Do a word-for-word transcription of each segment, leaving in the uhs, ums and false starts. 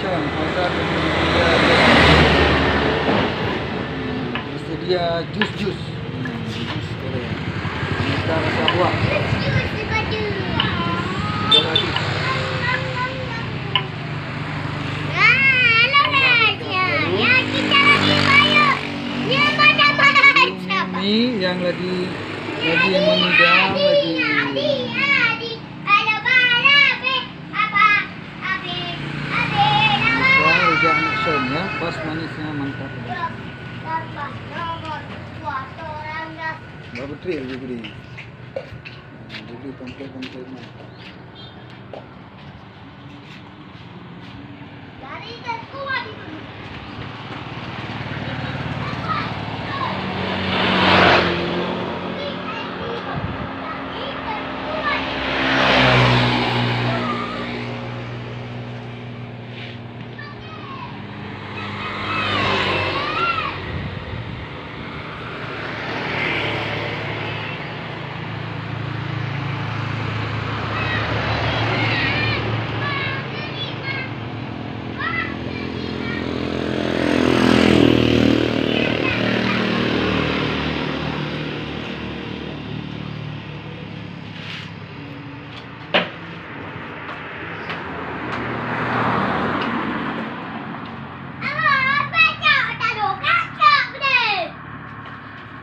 Chan, pasar tersedia, tersedia jus-jus. Hmm, jus Korea. Aneka rasa buah. Jus tiga ratus. Ini yang lagi, lagi mengidam, lagi. Wah, rujak anak Syam, ya. Pas manisnya, mantap. Bah beutôi lagi gurih. Nah, jadi konten-konten mah.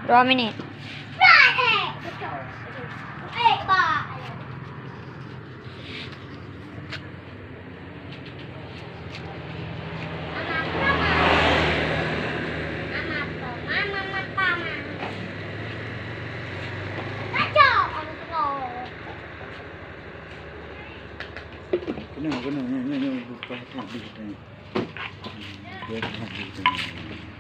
Dua minit. Kena, kena, nyoe, nyoe, nyoe, buka, buka, buka. Hmm, dia kena, buka.